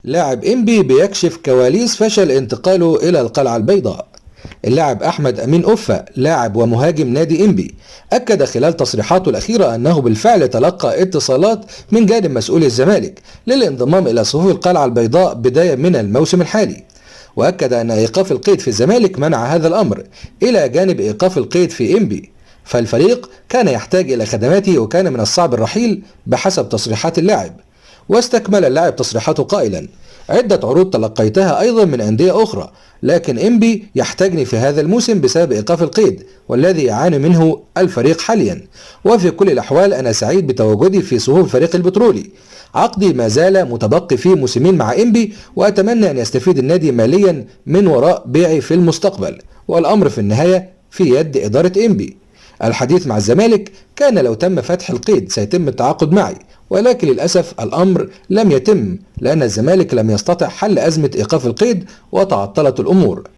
لاعب إنبي بيكشف كواليس فشل انتقاله إلى القلعة البيضاء. اللاعب أحمد أمين أوفا لاعب ومهاجم نادي إنبي أكد خلال تصريحاته الأخيرة أنه بالفعل تلقى اتصالات من جانب مسؤولي الزمالك للانضمام إلى صفوف القلعة البيضاء بداية من الموسم الحالي، وأكد أن إيقاف القيد في الزمالك منع هذا الأمر إلى جانب إيقاف القيد في إنبي، فالفريق كان يحتاج إلى خدماته وكان من الصعب الرحيل بحسب تصريحات اللاعب. واستكمل اللاعب تصريحاته قائلا: عدة عروض تلقيتها أيضا من أندية أخرى، لكن إنبي يحتاجني في هذا الموسم بسبب إيقاف القيد والذي يعاني منه الفريق حاليا، وفي كل الأحوال أنا سعيد بتواجدي في صفوف الفريق البترولي. عقدي ما زال متبقي فيه موسمين مع إنبي، وأتمنى أن يستفيد النادي ماليا من وراء بيعي في المستقبل، والأمر في النهاية في يد إدارة إنبي. الحديث مع الزمالك كان لو تم فتح القيد سيتم التعاقد معي، ولكن للأسف الأمر لم يتم لأن الزمالك لم يستطع حل أزمة إيقاف القيد وتعطلت الأمور.